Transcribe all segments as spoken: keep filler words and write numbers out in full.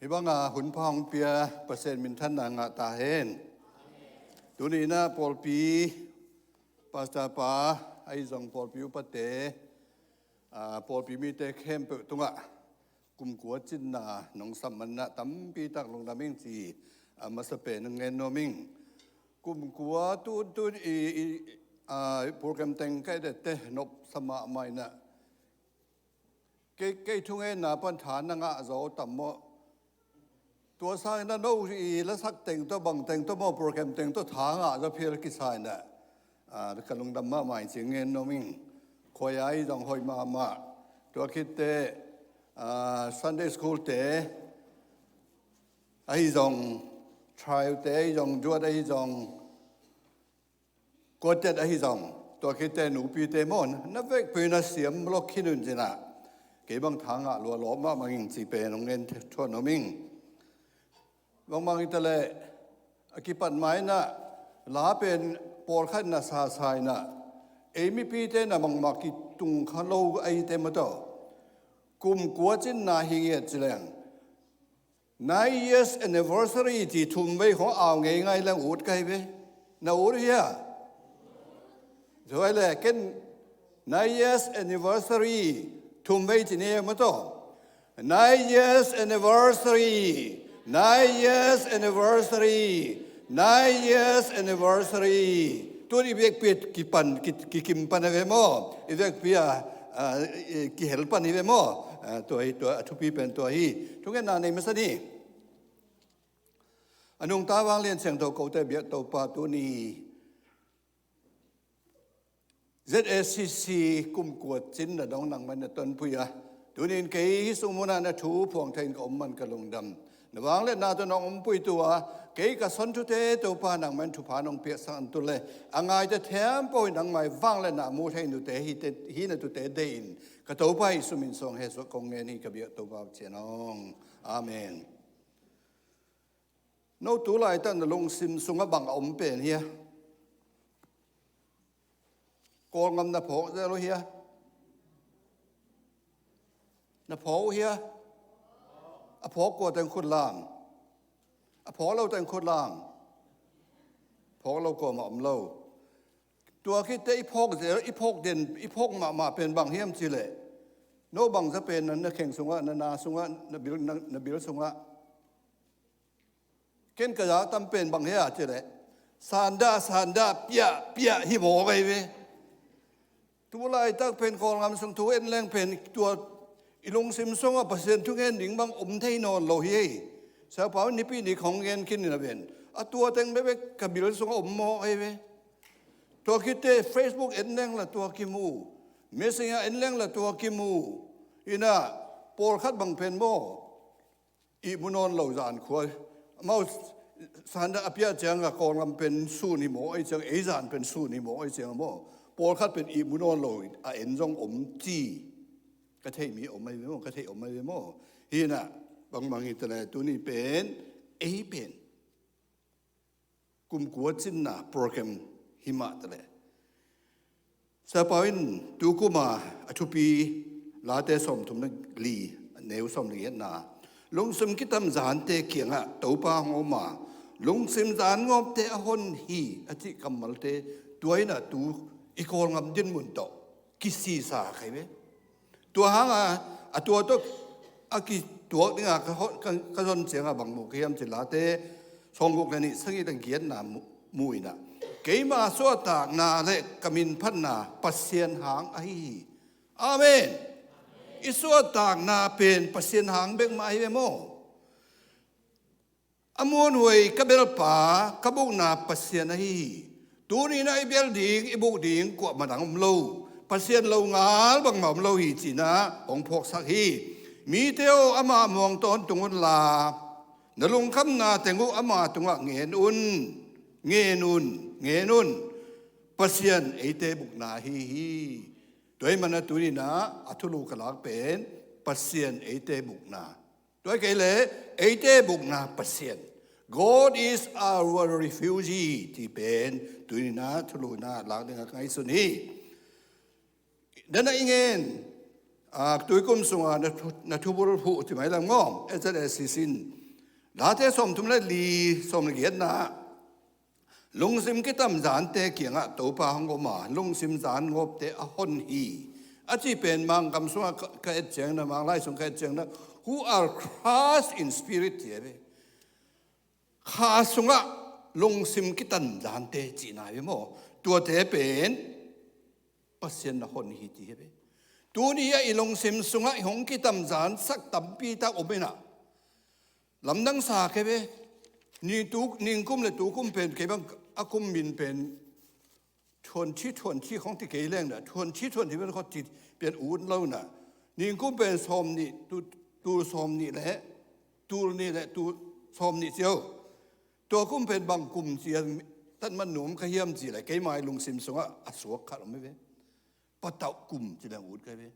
Hih banga hun pha hong pia Pasian minthanna ngah ta hen. Tuni-in ah pawlpi pastor pa ahi zong pawlpi upate, aa, pawlpi mite khempeuh tungah kum kua cinna nong sam manah tampi tak lungdam ing ci, aa, masa pen nong ngen nuam ing. Kum kua tuntun i, i, aa, program teng ka et teh nop sa mahmah in ah, kei, kei thungenna pan tha na ngah zaw tam maw? Tua sangin ah no i lasak teng tawh, bang teng tawh maw, program teng tawh tha ngah zaw phial kisa in ah, aa, ka lungdam mahmah in ci ngen nuam ing. Khuai ahi zong hoih mahmah. Tua khit teh, aa, Sunday school te ahi zong, trial te ahi zong, duat ahi zong, quartet ahi zong, tua khit teh nupite maw, na vekpi-in ah siam lawh khin un ci-in ah, kei bang tha ngah lua lawh mahmah ing ci pen hong ngen thuah nuam ing. Bangmah hi ta leh, a kipat ma-in ah la pen pawlkhat in ah sasa in ah, ei mipite in ah bangmah kitung kha lo ahih teh maw, tua kum kua cinna hi ngiat ci leng, nine years anniversary ci thum vei khawng au ngeingai leng ut ka hi ve. Na ut uh hia? Tua leh ken nine years anniversary thum vei ci ni maw, tua nine years anniversary, nine years anniversary, nine years anniversary. Tun i vekpi kipan, ki, kikim pan a ve maw? I vekpi a, a, i, kihel pan hi ve maw? A, tua hi, tua a thupi pen tua hi. Thungetna nei masa ni. A nungta vanglian siangtho kote biak Topa, tuni Z A C C kum kua cinna dong nangmah in na tonpui a, tuni-in kei hih sung munah na thu phuang thei-in ka om man ka lungdam. Na vangliatna tawh nong ompui tu a, kei ka son thute Topa nangmah in thupha nong piaksak an tu leh, a ngaite khempeuh in nangmah i vangliatna mu thei-in tute, hihte, hih na tute deih in, ka Topa Jesuh min suang hehsuah kong ngen hi ka biak Topa Pasian aw. Amen. No tu laitak na lungsim sungah bang a om pen hia? Kawlngam na phawk zel uh hia? Na phawk uh hia? A phawk kua teng khut lam? A phawk lo teng khut lam? Phawk lo kuamah om lo. Tua khit teh i phawk zel, i phawk den, i phawk mahmah pen bang hiam cih leh, no bangzah pen na, na kheng sungah, na na sungah, na bil, na, na bil sungah? Ken ka za tam pen bang hia cih leh, sandah, sandah, piah, piah hi mawk ahi ve. Tu laitak pen Kawlngam sung thu en leng pen tua i lungsim sungah Pasian thu ngen ding bang om thei nawn lo hi. Sia Pau in nipi ni khawng ngen khin in a ven. A tua teng bekbek ka bil sungah om mawk ahi ve. Tua khit teh Facebook en leng lah tua kimu. Messenger en leng lah tua kimu. Inah, pawlkhat bang pen maw, ihmu nawn lo zan khua. Amau sandah a piah ciangah Kawlngam pen sun hi mawk ahi ciang, ei zan pen sun hi mawk ahi ciang maw, pawlkhat pen ihmu nawn lo a en zong om ci. Ka theih mi om ahi ve maw, ka theih om ahi ve maw. Hi inah, bangmah hi ta leh, tuni pen, ei pen kum kua cinna program hi mah ta leh, Sia Pau in tu kuma a thupi, Late sawmthum le li, a neu sawm le giatna, lungsim kitam zante kiangah Topa hong om a, lungsim zan ngawpte a hon hi, a cih kammalte, tua inah tu i Kawlngam dinmun tawh kisisa kha hi ve. Tua hanga a tua tawh a kituak dinga ka, ka, ka zon cianga bang mu ka hiam cih leh, Late sawmguk le nih, sagih le giatna mu, mu inah, keima suahtakna le ka minphatna Pasian hang ahi hi. Amen. I suahtakna pen Pasian hang bek mah ahi ve maw. A muanhuai ka belpa, ka bukna Pasian ahi hi. Tuni inah i bel ding, i buk ding kuamah dang om lo. Pasian longal bangmah om lo hi ci-inah hong phawksak hi. Mite aw, ama muang tawntung unla, na lungkhamna teng uh ama tungah ngen un. Ngen un, ngen un. Pasian eite bukna ahi hi. Tua ahih manin tuni inah a thulu ka lak pen Pasian eite bukna. Tua kei leh, eite bukna Pasian. God is our refuge, cih pen tuni inah thulu inah lak dingah ka ngaihsun hi. Dana i ngen, A, tuikum sunga na thu, na thubul phuh ci mai lam ngawm, Ezra Sisin. Late sawmthum le li, sawm le giatna. Lungsim kitamzante kiangah Topa hong om a, lungsim zan ngawpte a hon hi. A ci pen Mangkam sungah ka, ka et ciangna, Manglai sung ka et ciangna, who are crushed in spirit, ci a ve. Kha sungah lungsim kitamzante cihna hi maw? Tuate pen Pasian na hon hi ti hi ve. Tuni a i lungsim sungah i hong kitamzan sak tampi tak om inah. Lamdang sa kei ve. Ni tu, ningkum le tukum pen kei bang a kum min pen twenty twenty khong ti kei leng na, twenty twenty pen khong ti pian ut lo na. Ningkum pen sawm nih, tu, tul sawm nih le, tul nih le, tul sawm nih cio. Tua kum pen bang kum cia tan man nuam ka hiam ci le, kei mai lungsim sungah a suak khat om hi ve. Patauh kum ci leng ut kei ve.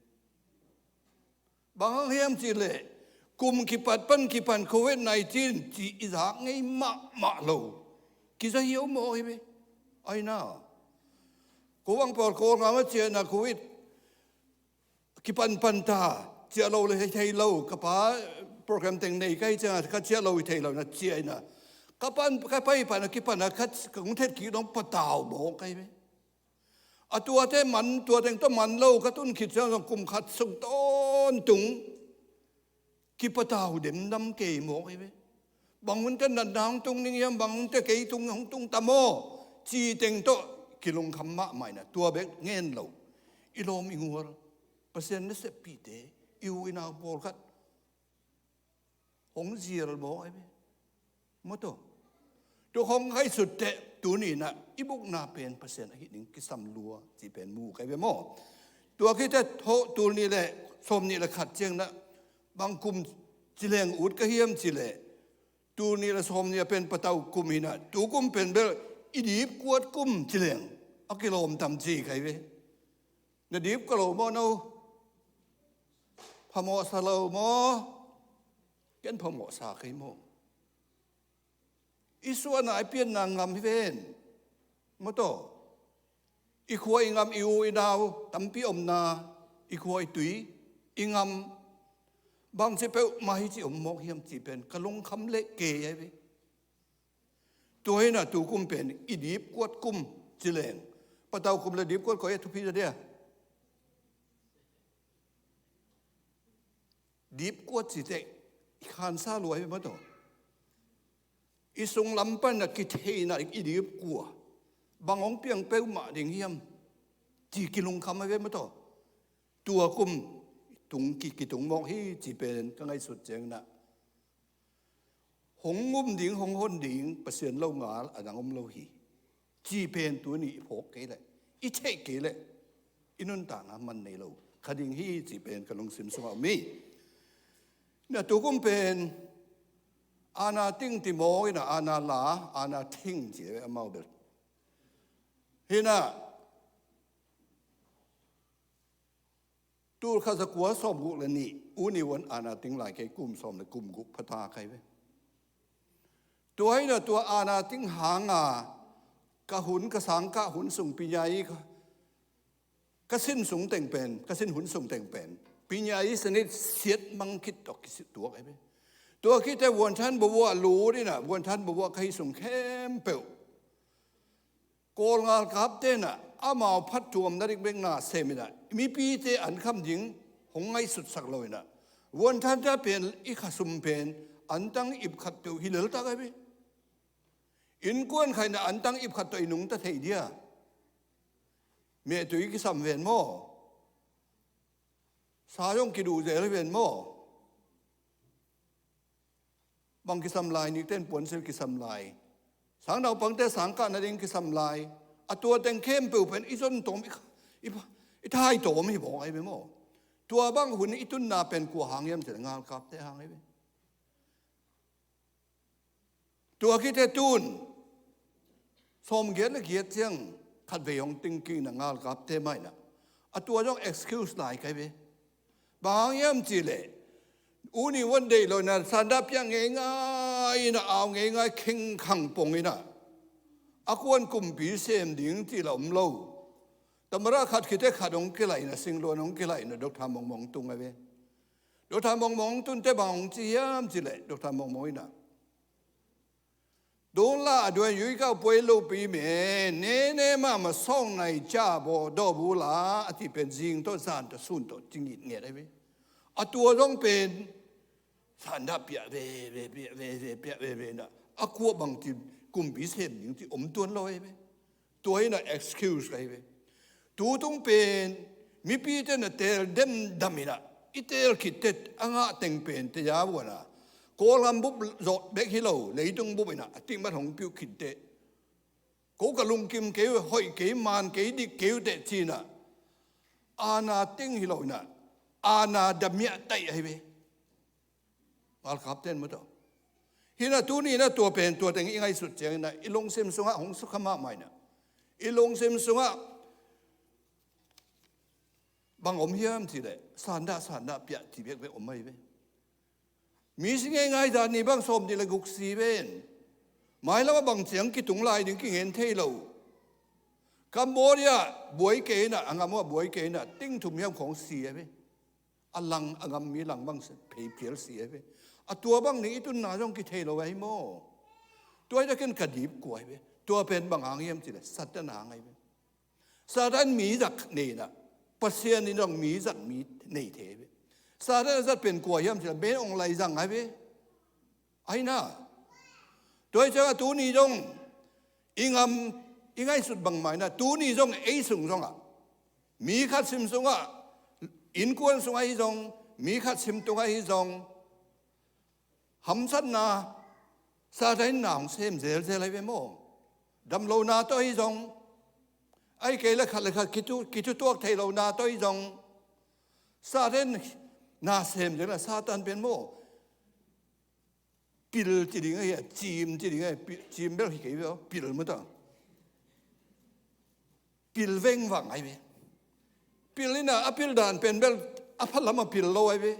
Bang hang hiam ci le, kum kipat pan kipan covid nineteen ci i zak ngei mahmah lo. Kiza hiau maw hi ve. Aina. Ko bang pawl Kawl ngam a ciahna covid kipan pan ta, ciah lo le thei lo, ka pa program teng nei kai ciang ka ciah lo i thei lo na ciah ina. Ka pan, ka pai pan a kipan a ka, ka kung thet ki dong patau maw kai ve. A tuate man, tua teng tawh man lo, ka tun khit ciang zong kum khat sung tawntung kipatau demdam kei mawk hi ve. Bang hunte natna hong tung ding hiam, bang hunte kei tung hong tung ta maw? Ci teng tawh kilungkham mahmah ina, tua bek ngen lo. I lawm i ngual, Pasian naseppihte, i u i nau pawlkhat hong zial mawk ahi ve. Maw taw. Tua khong ngaihsut teh tuni inah i bukna pen Pasian ahi ding kisam lua cih pen mu kai ve maw? Tua khit teh tul nih le sawm nih le khat ciang inah bang kum ci leng ut ka hiam ci leh, tul nih le sawm nih a pen patau kum hi inah, tu kum pen bel i dipkuat kum ci leng a kilawm tam ci kai ve. Na dip ka lo maw no? Phamawh sa lo maw? Ken phamawh sa kei maw? I suahna i pianna ngam hi ven. Maw taw. I khua i ngam, i u i nau tampi omna, i khua i tui i ngam, bangci peuhmah hi ci om mawk hiam ci pen ka lungkham leh kei ahi ve. Tua hi inah tu kum pen i dipkuat kum ci leng. Patau kum le dipkuat koi a thupi zaw dia. Dipkuat ci teh i khansa lua hi maw taw. I sunglam pan a kitheihna i dipkua bang hong piang peuhmah ding hiam ci kilungkham ahi ve maw taw. Tua kum tung ki, kitung mawk hi ci pen ka ngaihsut ciang inah. Hong um ding, hong hon ding Pasian lo ngal a dang om lo hi. Ci pen tuni i phawk kei leh, i theih kei leh i nuntakna man nei lo kha ding hi ci pen ka lungsim sungah om hi. Na tu kum pen ana ting ti mawk inah, ana la, ana ting ci ve amau bel. Hi inah, tul khat za kua sawm guk le nih, U Ne Win ana ting lai kei kum sawm le kum guk phata kai ve. Tua hi inah tua ana ting hanga ka hun, ka sangkah hun sung pinyai ka, ka sin sung teng pen, ka sin hun sung teng pen pinyai sanit siat mang khit tawh kisi tuak ahi ve. Tua khit teh Vuanthan Bawuah lut inah, Vuanthan Bawuah ka hih sung khempeuh Kawl ngalkapte inah amau phattuamna dikbekna sem inah mipite an kham ding hong ngaihsutsak lo inah, Vuanthan ta pen i khasum pen antang ip khat peuh hi leltak ahi ve. Innkuan khat inah antang ip khat tawh i nungta thei dia. Mehtui kisam ven maw? Sa zong kiduh zel hi ven maw? Bang kisam lai, nikten puansil kisam lai. Sangnaupangte sangkah nading kisam lai. A tua teng khempeuh pen i zon tawm, i, i, i thai tawm hi bawk ahi ve maw? Tua bang hun i tunna pen kua hang hiam cih leh ngalkapte hang ahi ve. Tua khit teh tun sawmgiat le giat ciang khatvei hong ting kik inah ngalkapte mah inah. A tua zong excuse lai kai ve. Bang hang hiam cih leh U Ne Win deih lo inah sanda piak ngeingai inah, au ngeingai, khengkhang pong inah a kuan kumpi sem ding cih lah om lo. Tamara khat khit teh khat hong kilaihna, singluan hong kilaihna, Doctor Mongmong tung a ve. Doctor Mongmong tun teh bang hong ci hiam cih leh, Doctor Mongmong in ah, "Don't la a duan yui kau puai lo pi me, ne ne ma ma song nai cha bo do bu la," a cih pen zing tawh, zan tawh, sun tawh ci ngitnget a ve. A tua zong pen sandah piah veve, piah veve, piah veve in ah, a kua bangci kumpi sem ding ci om tuan lo a ve. Tua in ah excuse ka hi ve. Tutung pen mipite na teel demdam in ah, i teel khit teh a ngah teng pen taya vuan a, Kawlgam bup zawh bek hi lo, leitung bup in ah a tingmat hong piuh khit teh, ko ka lungkim kei uh, hoih kei, man kei, dik kei uh teh ci in ah, aana ting hi lo in ah, aana damiah taih a hi ve. Ngalkapte in mu tawh. Hi in ah tuni in ah tua pen, tua teng i ngaihsut ciangin ah, i lungsim sungah hong sukha mahmah in ah, i lungsim sungah bang om hiam cih leh, sandah, sandah piah ci bekbek om a hi ve. Mi si ngeingai zat ni bang sawm nih le guk si ven. Mailam ah bang ciang kitung lai ding kingen thei lo. Cambodia buai kei in ah, a ngam uh ah buai kei in ah, ting thum hiam khawng si a ve. A lang, a ngam mi lang bang phei phial si a ve. A tua bang ni i tunna zong kithei lo a hi maw. Tua hi takin ka dip kua hi ve. Tua pen bang hang hiam cih leh, Satan hang a hi ve. Satan mi zat nei in ah, Pasian in zong mi zat, mi nei thei a hi ve. Satan a zat pen kua hiam cih leh, Men Aung Hlaing zang a hi ve. Ahi na. Tua hi ciangah tuni zong i ngam, i ngaihsut bangmah in ah, tuni zong ei sung zongah, mi khat sim sungah, innkuan sungah hi zong, mi khat sim tungah hi zong, hamsatna, Satan in na hong sem zelzel a hi ve maw. Damlohna tawh hi zong, ahih kei leh khat le khat kithu, kithutuak thei lohna tawh hi zong, Satan in na sem zel a, Satan pen maw, pil ci ding a hi a, cim ci ding a hi, pi-, cim bel hi kei ve aw, pil mu ta. Pil vengvang a hi ve. Pil in ah, a pil dan pen bel a pha lamah pil lo a hi ve.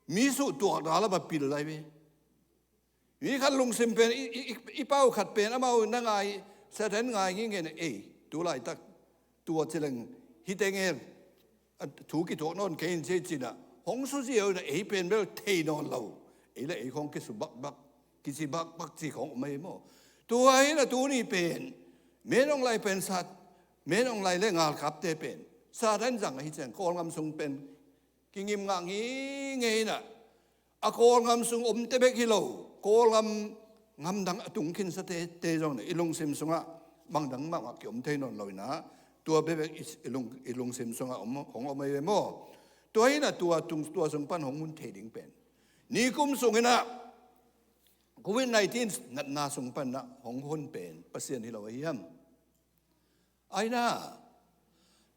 Mi suhtuahna lamah pil a hi ve. Mi khat lungsim pen, i, i, i, i pau khat pen, amau na ngai, Satan ngai ngingin, ei, tu laitak, tua ci leng, hi teng e, a thu kituak nawn kei in ci ci in ah, hong suzia uh in ah, ei pen bel thei nawn lo. Ei le ei khawng kisu bakbak, kici bakbak ci khawng om a hi maw. Tua hi in ah tuni pen, Men Aung Hlaing pen Sat-, Men Aung Hlaing le ngalkapte pen Satan zang a hi ciang, Kawlgam sung pen kingim ngah ngeingei in ah, a Kawlgam sung omte bek hi lo, Kawlgam ngamdang a tung khinsate, te zong in ah, i lungsim sungah bangdang mahmah kiom thei nawn lo in ah, tua bekbek i, i lung, i lungsim sungah om, hong om a hi ve maw. Tua hi in ah tua tung, tua sung pan hong hun thei ding pen, nikum sung in ah, covid nineteen natna sung pan in ah hong hun pen Pasian hi lo a hiam? Ahi na.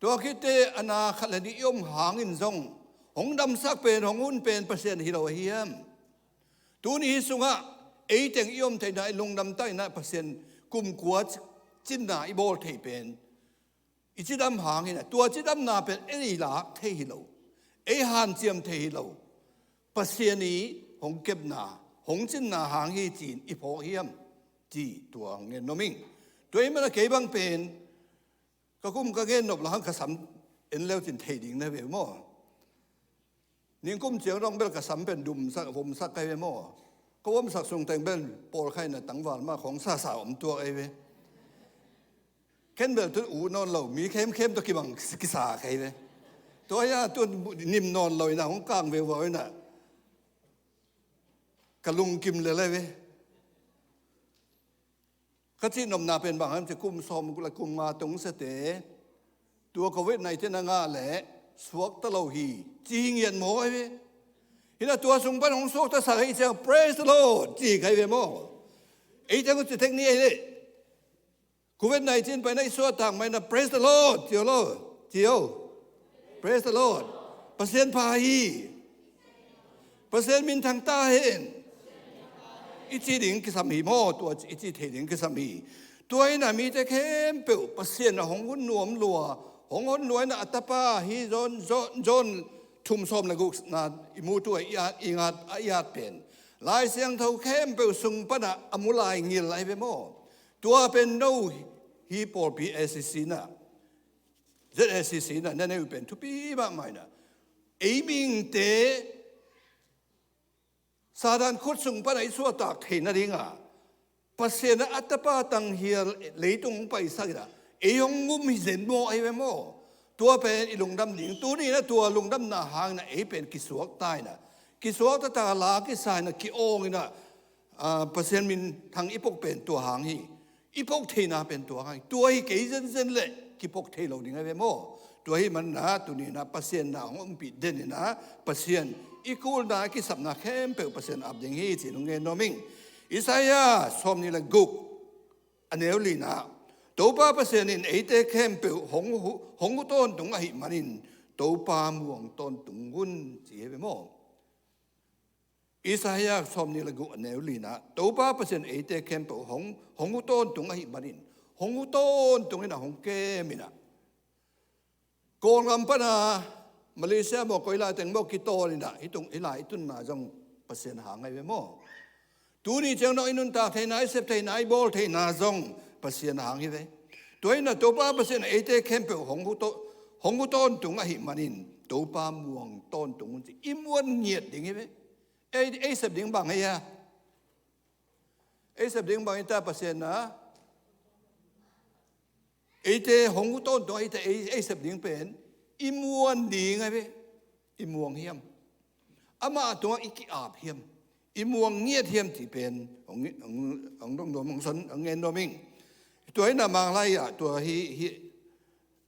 Tua khit teh a na khat le nih i om hangin zong, hong damsak pen, hong hun pen Pasian hi lo a hiam? Tuni hi sungah ei teng i om theihna, i lungdam tak in ah Pasian kum kua ci-, cinna i bawl thei pen, i cidam hangin ah, tua cidamna pen ei lak thei hi lo, ei hanciam thei hi lo, Pasian i hong kepna, hong cinna hang hi ci-in i phawk hiam, ci tua hong gen nuam ing. Tua ahih manin ah kei bang pen, ka kum ka gen nop la hang ka sam en leu cin thei ding na ve maw. Nikum ciang dong bel ka sam pen dumsak, vomsak ka hi ve maw. Ka vomsak sung teng bel pawlkhaihna tangval mah khawng sasa om tuak a hi ve. Ken bel tu uh nawn lo, mi khemkhem tawh kibang kisa ka hi ve. Tua hi a tu nim nawn lo in ah, hong kang veuvau in ah, ka lungkim lel a hi ve. Ka cih nopna pen bang hiam cih, kum sawm le kum nga tung siate, tua covid nineteen a ngah leh suakta lo hi, ci hi ngiat maw a hi ve. Hi in ah tua sung pan hong suaktasak ahih ciang, "Praise the Lord," ci ka hi ve maw. Ei teng uh ci thei ni a hi leh, covid nineteen pai in ah i suahtak mah in ah, "Praise the Lord," ci o lo, ci o. "Praise the Lord. Pasian pha hi. Pasian minthang ta hen," i ci ding kisam hi maw, tua i ci thei ding kisam hi. Tua hi in ah mite khempeuh Pasian in ah hong hun nuam lua, hong hun lua in ah a tapa hi John, John, John thum sawm le gukna i mu tu a i at, i ngat, a i at pen, Lai Siangtho khempeuh sung pan ah a mu lai ngil a hi ve maw. Tua pen no hi pawlpi A C C in ah Z A C C in ah na neu pen thupi mahmah in ah, ei mihingte Satan khut sung pan a i suahtak theih nading a Pasian in ah a tapa tanghial leitung hong paisak in ah ei hong um hi zen maw, ahi ve maw? Tua pen i lungdam ding. Tuni in ah tua lungdamna hangin ah ei pen kisuakta in ah, kisuakta tak a la kisa in ah, ki-awng in ah, ah, Pasian minthang i pok pen tua hang hi. I pok theihna pen tua hang hi. Tua hi kei zenzen leh kipok thei lo ding, ahi ve maw? Tua ahih manin ah tuni in ah Pasian na hong ompih den in ah, Pasian i kulna, i kisapna khempeuh Pasian ap ding hi, ci-in hong gen nuam ing. Isaiah sawmnih le guk, a neu li in ah, Topa Pasian in eite khempeuh hong hu-, hong hu tawntung ahih manin Topa muang tawntung un, ci, ahi ve maw? Isaiah sawmnih le guk, a neu li in ah, Topa Pasian eite khempeuh hong, hong hu tawntung ahih manin, hong hu tawntung in ah, hong kem in ah. Kawlgam pan a Malaysia maw, koi lai teng maw, kitawl in ah, hih tung, hih lai i tunna zong Pasian hang, ahi ve maw? Tuni ciang dong i nuntak theihna, i sep theihna, i bawl theihna zong Pasian hang hi ve. Tua in ah Topa Pasian in eite khempeuh hong hu taw-, hong hu tawntung ahih manin Topa muang tawntung un, ci. I muan ngiat ding hi ve. Ei, ei sep ding bang hi a? Ei sep ding bang hi ta? Pasian in ah eite hong hu tawntung, eite ei, ei sep ding pen i muan ding, ahi ve. I muang hiam? Amah tungah i ki-ap hiam? I muang ngiat hiam, cih pen hong, hong, hong dong nuam, hong son, hong ngen nuam ing. Tua in ah Mang lai ah tua hi, hi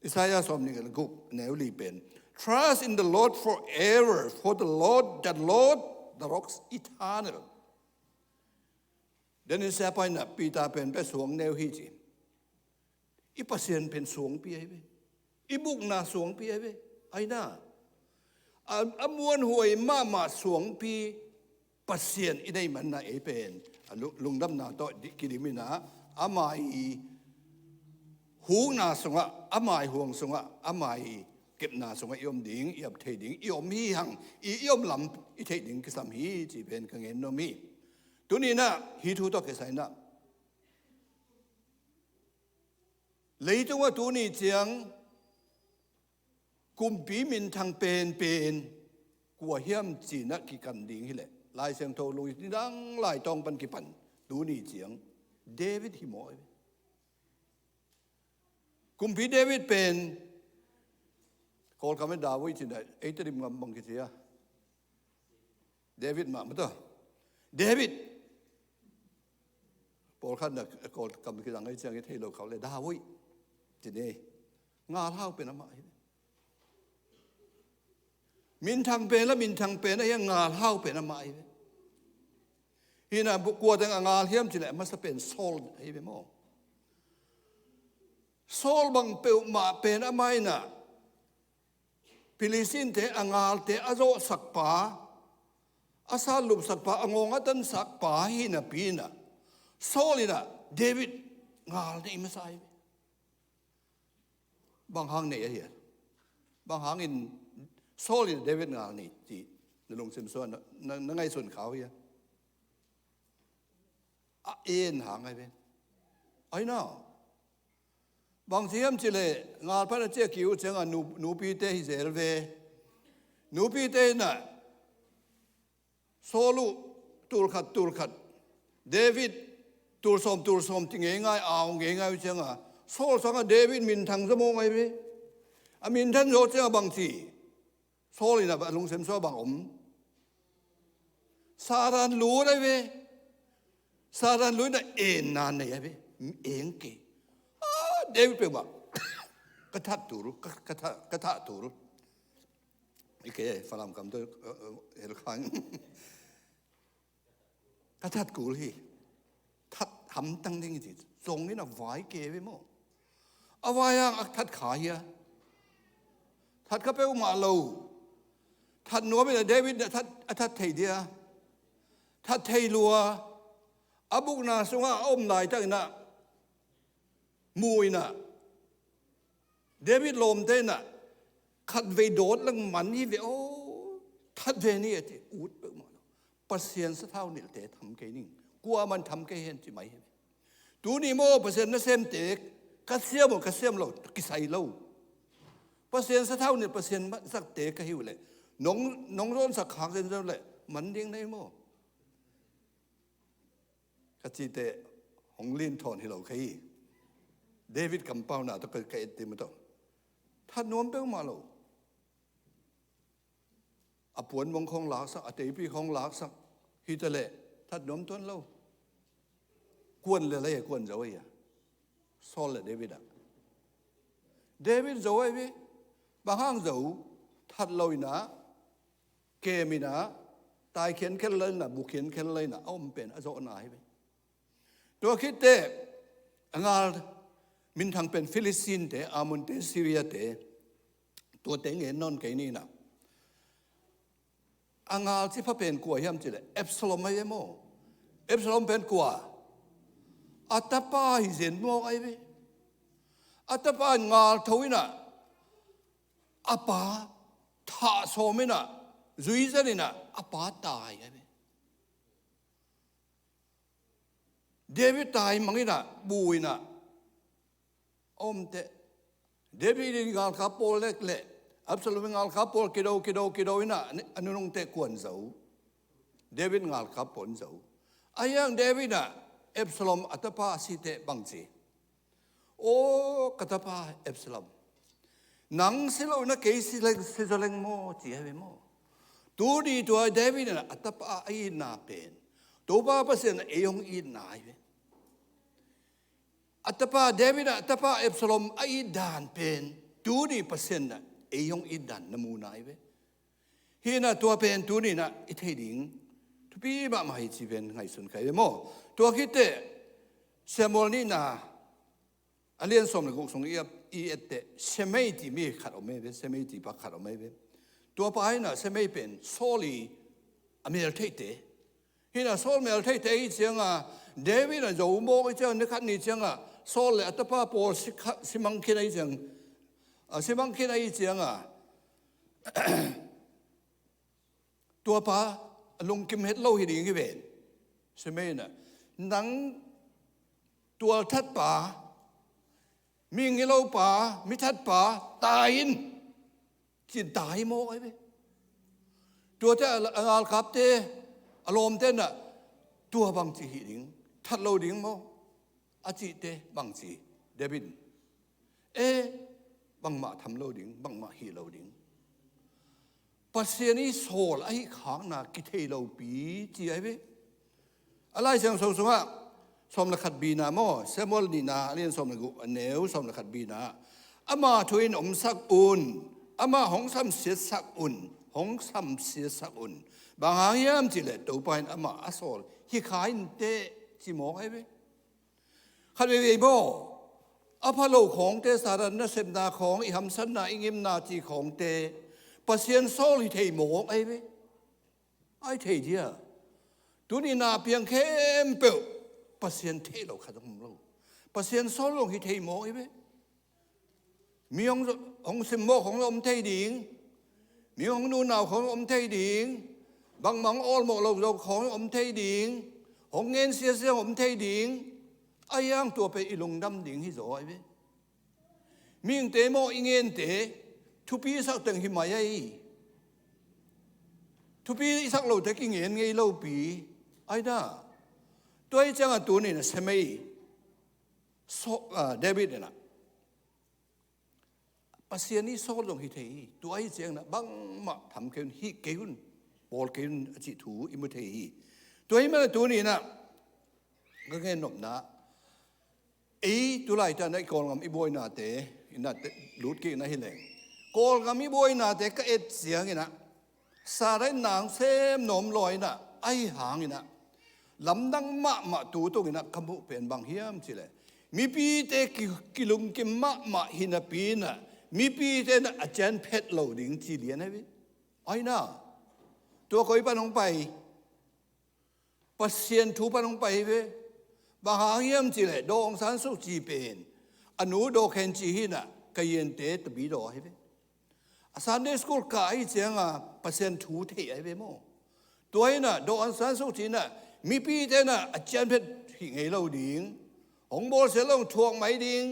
Isaiah sawmnih le guk, neu li pen, "Trust in the Lord forever, for the Lord, the Lord, the rock's eternal." Dennis Siapa in ah Peter pen bek suang neu hi, ci. I Pasian pen suangpi ahi ve. I bukna suangpi ahi ve. Ahi na, a, a muanhuai mahmah suangpi Pasian i neih manin ah ei pen a lu-, lungdamna tawh di-, kidim in ah, ama i hukna sungah, ama i huang sungah, ama i kepna sungah i om ding, i ap thei ding, i om hi hang, i, i om lam i theih ding kisam hi, cih pen ka gen nuam hi. Tuni in ah hih thu tawh kisai in ah, leitungah tuni ciang kumpi minthang penpen kua hiam, ci-in ah kikan ding hileh, Lai Siangtho lungsim nidang laitawng pan kipan tuni ciang David hi maw? Kumpi David pen, Kawlkam ah David ci-in ah, ei Tedim gam bang kici a? David mah maw taw. David. Pawlkhat in ah Kawlkam kizang ahih ciang i thei lo khak leh David ci ni. Ngalhau pen amah hi. Minthang pen la minthang pen ahi a, ngalhau pen amah hi. Hi in ah bu-, kua teng a ngal hiam cih leh, a masa pen Saul ahi ve maw. Saul bang peuhmah pen amah in ah Philistine-te a ngalte a zawhsak pa, a satlupsak pa, a ngawng a tansak pa hi napi in ah, Saul in ah David ngal nei masa ahi ve. Bang hang nei ahi a? Bang hangin Saul in David ngal nei cih na lungsim sungah na, na, na ngaihsun kha uh hia? A en hang ahi ve. Ahi na. Bang ci hiam cih leh, ngal pan a ciah kik uh ciangah nu-, nupite hi zel ve. Nupite in ah Saul uh tul khat tul khat, David tul sawm tul sawm ci ngeingai, au ngeingai uh ciangah, Saul sangah David minthang zaw mawk ahi ve. A minthang zaw ciangah bang ci? Saul in ah a lungsim sungah bang om? Satan lut ahi ve. Satan lut in ah enna nei ahi ve. Eng kei. Ah, David peuhmah ka that tul, ka, ka that, ka that tul. I kei Falam kam tawh, eh, eh, hel khang. Ka that kul hi. That hamtang ding hi ci. Zong in a vai kei ve maw. A vai hang a that kha hia? That kha peuhmah lo. That nuam in a David in a that, a that thei dia? That thei lua. A bukna sungah a om laitak in ah, mu in ah, David lawmte in ah, khatvei dawt lang man hi ve aw, that ve ni a ci, ut peuhmah lo. Pasian sathau nilhte tham kei ning, kuaman tham kei hen ci mai hi ve. Tuni maw Pasian nasemte, ka siam aw, ka siam lo, kisai lo. Pasian sathau nih Pasian matsakte ka hi uh leh, nong, nong zawnsak khak zenzen uh leh man ding na hi maw? Ka cihte hong lin thawn hi lo ka hi. David kampauna tawh ka, ka et ding maw tawh. That nuam peuhmah lo. A puanmong khawng laksak, a teipi khawng laksak. Hi ta leh that nuam tuan lo. Kuan le lai a kuan zo ahi a. Saul le David ah. David zo ahi ve. Bang hang zo? That lo in ah, kem in ah, tai khian khel lai in ah, bu khian khel lai in ah a om pen a zawhna ahi ve. Tua khit teh a ngal minthang pen Philistine-te, Ammon-te, Syria-te, tuate ngen nawn kei ni in ah. A ngal cipha pen kua hiam cih leh Absalom ahi ve maw? Absalom pen kua? A tapa hi zen mawk ahi ve. A tapa in ngal tho in ah, a pa thah sawm in ah, zui zen in ah, a pa tai ahi ve. David tai mang in ah, bu in ah a om teh. David in ngalkap pawl lek leh Absalom in ngalkap pawl kido, kido, kido in ah a nunung teh kuan zo. David ngalkap pawl in zo. Ahi hang David in ah Absalom a tapa a si teh bang ci? Aw, ka tapa Absalom, nang si lo in ah kei si leng, si zaw leng maw, ci ahi ve maw? Tuni tua David in ah a tapa a itna pen Topa Pasian in ah ei hong itna ahi ve. A tapa David in ah a tapa Absalom a it dan pen tuni Pasian in ah ei hong it dan na mu na ahi ve. Hi in ah tua pen tuni in ah i thei ding thupi mahmah hi ci pen ngaihsun ka hi ve maw? Tua khit teh Samuel nihna a lian sawm le guk sung i, i et teh Semei timi khat om ahi ve, Semei tipa khat om ahi ve. Tua pa in ah Semei pen Saul i a mel theite. Hi in ah Saul mel theite ahi ciang a, David in ah zo mawk ahi ciang a, ni khat ni ciang a Saul le a tapa pawl si kha, si mang khin ahi ciang, a, si mang khin ahi ciang a, tua pa a lungkim het lo hi ding hi ven. Semei in ah, nang tualthat pa, mihing hi lo pa, mithat pa tai in, ci in tai mawk ahi ve. Tuate a, a ngalkapte, a lawmte in ah tua bang ci hi ding, that lo ding maw? A cihte bang ci David in, e, bangmah tham lo ding, bangmah hih lo ding. Pasian i sawl a hih khakna kithei lopi ci ahi ve. A Lai Siangtho sungah sawm le khat bina maw, Samuel nihna a lian sawm le guk a neu sawm le khat bina, ama thu in omsak un, ama hong samsiatsak un, hong samsiatsak un. Bang hang hiam cih leh Topa in amah a sawl hi kha in teh ci mawk ahi ve. Khat veivei maw, a pha lo khawngte, Satan nasepna khawng, i hamsatna, i ngimna ci khawngte Pasian sawl hi thei mawk ahi ve. Ai thei dia. Tuni na piang khempeuh Pasian thei lo khat zong om lo. Pasian sawl zong hi thei mawk ahi ve. Mi hong, hong simmawh khawng om thei ding. Mi hong nunau khawng om thei ding. Bangmah hong awlmawh lo zo khawng om thei ding. Hong ngen siasia om thei ding. Ahi hang tua pen i lungdam ding hi zaw ahi ve. Mihingte maw i ngente thupi i sak teng hi mai ahi. Thupi i sak lote kingen ngei lopi ahi na. Tua hi ciangah tuni na Semei, Saw-, ah, David in ah Pasian i sawl zong hi thei hi. Tua hi ciangin ah bangmah tham kei un, hih kei un, bawl kei un a cih thu i mu thei hi. Tua hi manin ah tuni in ah ka gen nopna, ei tu laitak in ah i Kawlgam i buainate in ah lut kik na hi leng, Kawlgam i buainate ka et ciangin ah Satan in na hong sem nuam lua in ah, ahi hangin ah lamdang mahmah tu tungin ah ka muh pen bang hiam cih leh, mipite ki, kilungkim mahmah hi napi in ah mipite in ah a cian phet lo ding ci lian ahi ve. Ahi na, tua koi pan hong pai? Pasian thu pan hong pai hi ve. Bang hang hiam cih leh Daw Aung San Suu Kyi pen a nu Daw Khin Kyi hi in ah Kayente tapidaw ahi ve. A Sunday school kah ahi ciangin Pasian thu thei ahi ve maw. Tua hi in ah Daw Aung San Suu Kyi in ah mipite in ah a cian phet hi ngei lo ding, hong bawlsia lo thuak mai ding,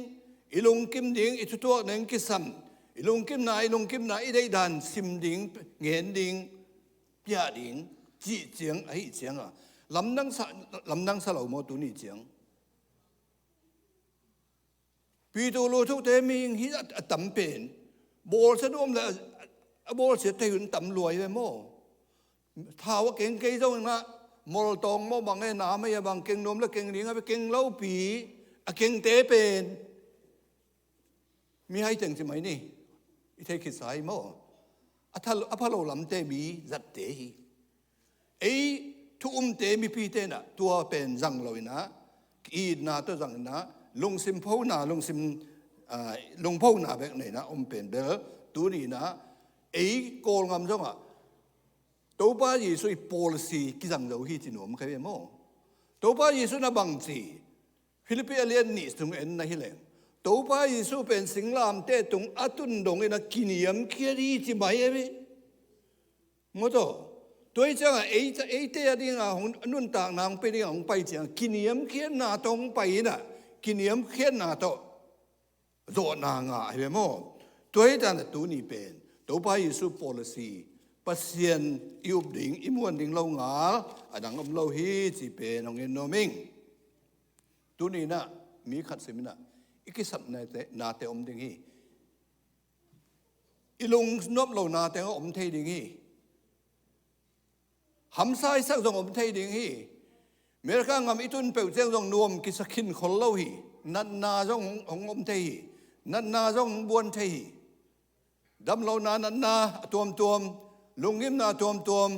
i lungkim ding, i thutuak ding kisam, I lungkimna, i lungkimna, i deihdan sim ding, ngen ding, piah ding, cih ciang, ahih cianga lamdang sa, lamdang sa lo maw tuni ciang. Pitu lu thukte mihing hi a, a tam pen bawlsia nuam le a, a bawlsia thei hun tam luai ve maw? Thau a keng kei zongin ah moltawng maw bang e, nam e, a bang keng nuam le keng ding a, keng lopi a kengte pen mi hai teng ci mai ni. I thei khitsa hi maw? A tha, a pha lo lamte mi zatte hi. Ei thu umte mipite inah tua pen zang lo inah, itna tawh zang inah, lungsim phona, lungsim, ah, lungphona bek nei inah om pen bel tuni inah ei Kawlngam zongah Topa Jesuh i policy kizang zo hi ci nuam kha ve maw? Topa Jesuh na bang ci? Philippi a lian nih sung en na hi leng, Topa Jesuh pen singlamteh tung a tun dongin a kiniamkhiat hi ci mai e ve. Maw taw? Tua hi ciangah ei, eite a dinga hong, a nuntakna hong pia dinga hong pai ciangah kiniamkhiatna tawh hong pai inah, kiniamkhiatna tawh zawhna ngah hi ve maw? Tua hi tanah tuni pen Topa Jesuh policy, Pasian i up ding, i muan ding lo ngal a dang om lo hi ci pen hong en nuam ing. Tuni inah mi khat sim inah i kisapnate, nate om ding hi. I lungnop lo nate om thei ding hi. Hamsa i sak zong om thei ding hi. America ngam i tun peuh ciang zong nuam kisa khin khol lo hi. Natna zong hong, hong om thei hi. Natna zong hong buan thei hi. Damlohna natna a tuamtuam, lunggimna a tuamtuam,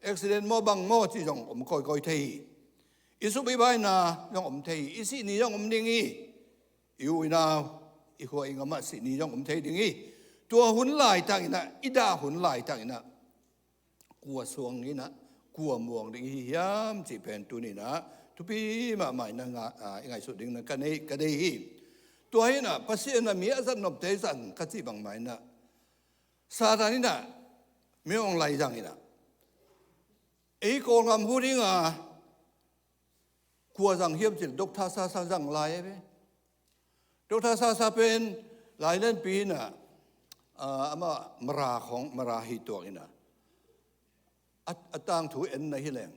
accident maw bang maw ci zong om kawikawi thei hi. I sum i baina zong om thei hi. I sih ni zong om ding hi. I u i nau, i khua i ngamah sih ni zong om thei ding hi. Tua hun laitak inah, i dah hun laitak inah kua suang inah, kua muang ding hi hiam cih pen tuni inah thupi mahmah inah nga, ah, i ngaihsut ding inah ka nei, ka dei hi. Tua hi inah Pasian inah mi a zatnopte zang ka cih bangmah inah Satan inah mi hong lai zang inah ei Kawlngam hu dinga kua zang hiam cih Doctor Sasa zang lai e ve. Doctor Sasa pen lai lenpi inah, ah, amah Mara khong, Mara hi tuak inah a, a tangthu en na hi leng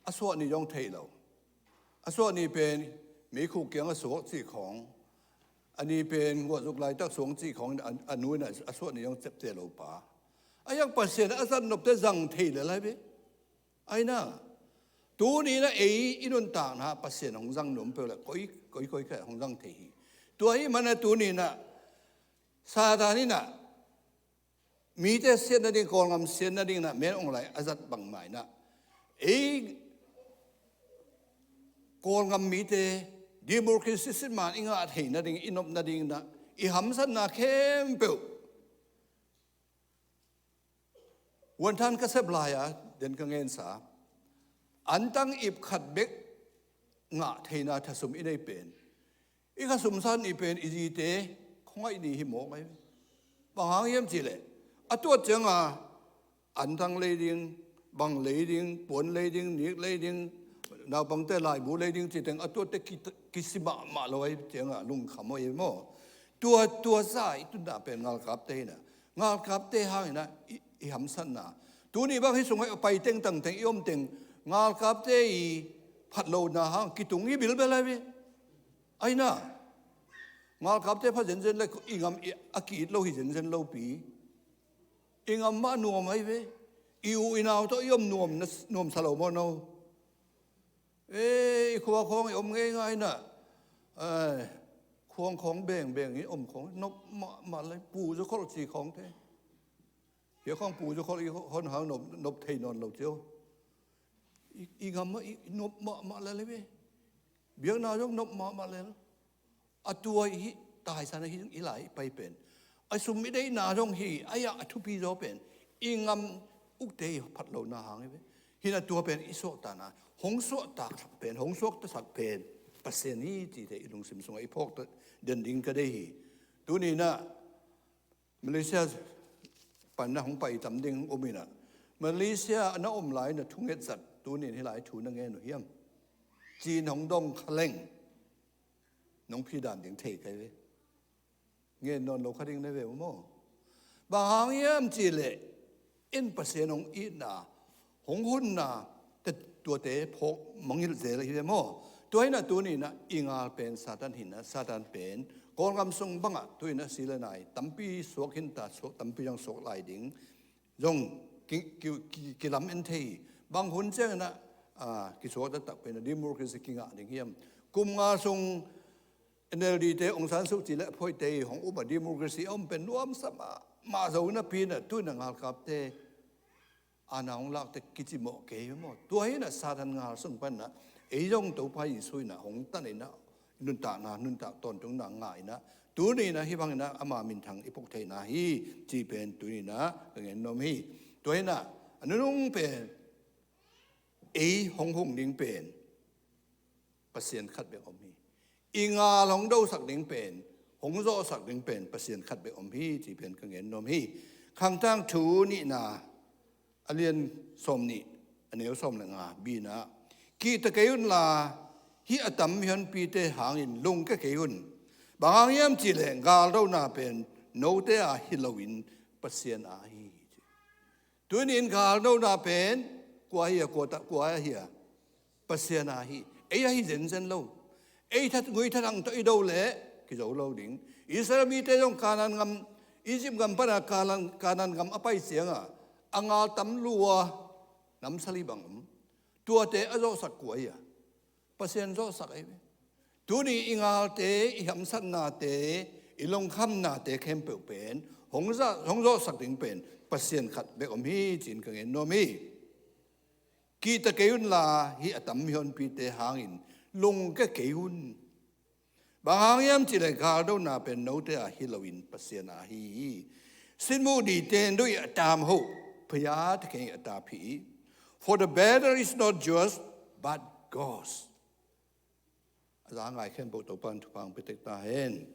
a suah ni zong thei lo. A suah ni pen meikhuk kiang a suak cih khong, a ni pen guahzuk laitak suang cih khong, a, a nu inah a suah ni zong cepte lo pa. A hiang Pasian a zatnopte zang thei le lai ve. Aina tuni inah ei i nuntakna Pasian hong zang nuam peuh le koi, koi, koi kha hong zang thei hi. Tua hi manah tuni inah Satan inah mite siat nading, Kawlngam siat nading inah men hong lai a zat bangmah inah ei Kawlngam mite democracy system man i ngah thei nading, i nop nading inah i hamsatna khempeuh Wantan ka sep lai-a den ka ngensa, antang ip khat bek ngah theina thasum i nei pen, i khasum san i pen i zite khuangaih ni hi mawk ahi. Bang hang hiam cihleh a tuat cianga antang lei ding, bang lei ding, puan lei ding, nik lei ding, naupangte laibu lei ding citeng a tuatte ki, kisi mahmah lo ahi cianga lungkham ahi maw? Tua, tua sa i tunna pen ngalkapte hinah, ngalkapte hanginah i, i hamsatna. Tuni bang hi sungah a pai tengtangteng i om teng ngalkapte i phatlona hang kitung hi bilbel ahi ve. Aina ngalkapte pha zenzen le i ngam i, a ki-it lo hi zenzen lopi. I ngam mah nuam ahi ve. I u i nau tawh i om nuam na, nuam sa lo maw no? E, i khua khawng i om ngeingai na. Ai, khuang khawng bengbeng i om khawng nop mahmah lai, pu zaw kholh ci khawng te. Hia khawng pu zaw kholh i hon hang nop, nop thei nawn lo cio. I, i ngam mah i nop mahmah lai lai ve. Biakna zong nop mahmah lai. A tua i taisan ahi i lai i pai pen, a sum i deihna zong hi, a yah a thupi zaw pen i ngam ukte i phatlona hang hi ve. Hinah tua pen i suahtakna, hong suahtaksak pen, hong suaktasak pen Pasian hi cihte i lungsim sungah i phawk den ding ka dei hi. Tuninah Malaysia panna hong pai tam ding um inah, Malaysia na om lai na thunget zat tunin hih lai thu na ngen uh hiam? Cin hong dong kha leng nong phi dan ding thei kai ve. Ngen nawn lo kha ding na ve uh maw? Bang hang hiam cih leh in Pasian hong itna, hong hunna, te, tuate phawk mangngilh zel hi ve maw? Tua hi-in ah tuni-in ah i ngal pen Satan hi-in ah, Satan pen Kawlgam sung bangah tuni-in ah si le nai tampi suak hi-in ta, suak, tampi zong suak lai ding zong ki, ki, ki, kilam en thei hi. Bang hun ciangin ah, ah, kisuak taktak pen ah democracy kingah ding hiam? Kum nga sung N L D te, Aung San Suu Kyi le a phoite hong um a, democracy a om pen nuamsa mahmah zo napi-in ah tuni-in ah ngalkapte aana hong lakte kicimawh kei hi maw? Tua hi-in ah Satan ngal sung pan ah ei zong Topa Jesu in ah hong tan in ah nuntakna, nuntak tawntungna ngah in ah tuni-in ah hih bangin ah ama minthang i puk theihna hi, cih pen tuni-in ah ka gen nuam hi. Tua hi-in ah a nunung pen ei hong hung ding pen Pasian khat bek om hi. I ngal hong dosak ding pen, hong zawhsak ding pen Pasian khat bek om hi, cih pen ka gen nuam hi. Khangtang thu nihna, a lian sawmnih, a neu sawm le nga, B-na, kihta kei unla, hih a tam mihonpite hangin lungkia kei un. Bang hang hiam cih leh galdona pen note a hi loin Pasian a hi. Tuni-in galdona pen kua hi a, kua ta, kua hi a? Pasian a hi. Ei a hi zenzen lo. Ei that, ngui thathang tawh i do leh kizo lo ding. Israel mite zong Kanaan gam, Egypt gam pan a Kanaan, Kanaan gam a pai ciangah a ngal tam lua nam sali bang om. Tuate a zawhsak kua hi a? Pasian zawhsak ahi ve. Tuni i ngalte, i hamsatnate, i lungkhamnate khempeuh pen hong za, hong zawhsak ding pen Pasian khat bek om hi, ci-in ka gen nuam hi. Kihta kei unla, hih a tam mihonpite hangin lungkia kei un. Bang hang hiam cih leh galdona pen note a hi loin Pasian a hi hi. Sinmuh dite in duh i a tam hoh, phaya te keng i a tap hi. For the battle is not yours, but God's. A za ngai khempeuh Topa'n thupha hong pia tek ta hen.